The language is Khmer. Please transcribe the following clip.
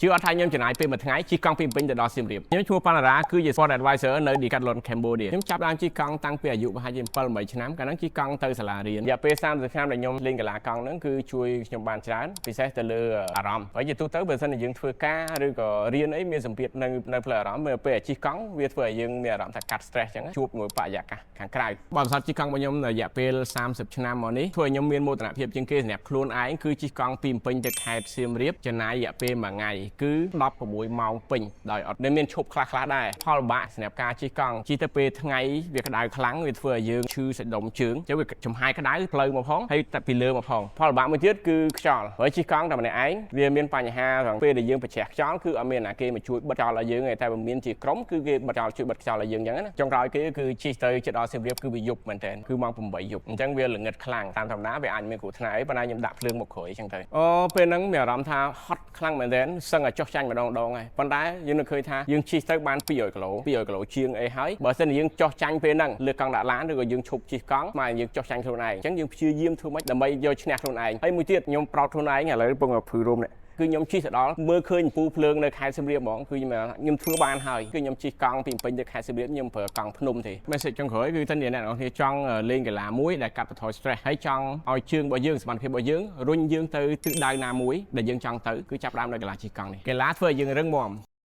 ជឿអត់ថាខ្ញុំចំណាយពេលមួយថ្ងៃជិះកង់ពីភ្នំពេញទៅដល់សៀមរាបខ្ញុំឈ្មោះប៉ាណារ៉ាគឺជា Sport Advisor នៅ Decathlon Cambodia ខ្ញុំចាប់ដើមជិះកង់តាំងពីអាយុប្រហែលជា7 8ឆ្នាំកាលហ្នឹងជិះកង់ទៅសាលារៀនរយៈពេល30ឆ្នាំដែលខ្ញុំលេងកីឡាកង់ហ្នឹងគឺជួយខ្ញុំបានច្រើនពិសេសទៅលើអារម្មណ៍ហើយជាទូទៅបើសិនជាយើងធ្វើការឬក៏រៀនអីមានសម្ពាធនៅផ្លូវអារម្មណ៍ពេលជិះកង់វាធ្វើឲ្យយើងមានអារម្មណ៍ថាកាត់ stress ចឹងជួបមួយបរិយាកាសខាងក្រៅបទពិសោធន៍ជិះកង់របស់ខ្ញុំរយៈពេល30ឆ្នាំមកនេះធ្វើឲ្យខ្ញុំមានមោទនភាពជាងគេសម្រាប់ខ្លួនឯងគឺជិះកង់ពីភ្នំពេញទៅខេត្តសៀមរាបចំណាយរយៈពេលមួយថ្ងៃគឺ16ម៉ោងពេញដោយអត់មានឈប់ខ្លះខ្លះដែរផលលំបាកសម្រាប់ការជិះកង់ជិះទៅពេលថ្ងៃវាក្តៅខ្លាំងវាធ្វើឲ្យយើងឈឺសាច់ដុំជើងចឹងវាចំហាយក្តៅផ្លូវមកផងហើយតែពីលើមកផងផលលំបាកមួយទៀតគឺខ្យល់ហើយជិះកង់តែម្នាក់ឯងវាមានបញ្ហាត្រង់ពេលដែលយើងប្រច្រាស់ខ្យល់គឺអត់មានណាគេមកជួយបិទខ្យល់ឲ្យយើងទេតែបើមានជាក្រុមគឺគេបិទខ្យល់ជួយបិទខ្យល់ឲ្យយើងចឹងណាចុងក្រោយគេគឺជិះទៅជិតដល់សៀមរាបគឺវាយប់មែនតើគឺម៉ោង8យប់អញ្ចឹងវាល្ងិតខ្លាំងតាមធម្មតាវាអាចមានគ្រោះថ្នាក់អីប៉ុន្តែខ្ញុំដាក់ភ្លើងមកក្រោយអញ្ចឹងទៅអូពេលហ្នឹងមានអារម្មណ៍ថាហត់ខ្លាំងមែនតើសឹងឲ្យចុះចាញ់ម្ដងម្ដងហើយប៉ុន្តែយើងនឹងឃើញថាយើងជិះទៅបាន200គីឡូ200គីឡូជាងអីហើយបើសិនជាយើងចុះចាញ់ពេលហ្នឹងលើកង់ដាក់ឡានឬក៏យើងឈប់ជិះកង់មកយើងចុះចាញ់ខ្លួនឯងអញ្ចឹងយើងព្យាយាមធ្វើម៉េចដើម្បីយកឈ្នះខ្លួនឯងហើយមួយទៀតខ្ញុំប្រោតខ្លួនឯងឥឡូវកំពុងតែភឺរោមនេះគឺខ្ញុំជិះទៅដល់មើលឃើញអំពូលភ្លើងនៅខេត្តសៀមរាបហ្មងគឺខ្ញុំធ្វើបានហើយគឺខ្ញុំជិះកង់ពីភ្នំពេញទៅខេត្តសៀមរាបខ្ញុំប្រើកង់ភ្នំទេ message ចុងក្រោយគឺតើអ្នកនរគ្នាចង់លេងកីឡាមួយដែលកាត់បន្ថយ stress ហើយចង់ឲ្យជើងរបស់យើងសមត្ថភាពរបស់យើងរុញយើងទៅទិសដៅណាមួយដែលយើងចង់ទៅគឺចាប់ផ្ដើមដោយកីឡាជិះកង់នេះកីឡាធ្វើឲ្យយើងរឹងមាំ។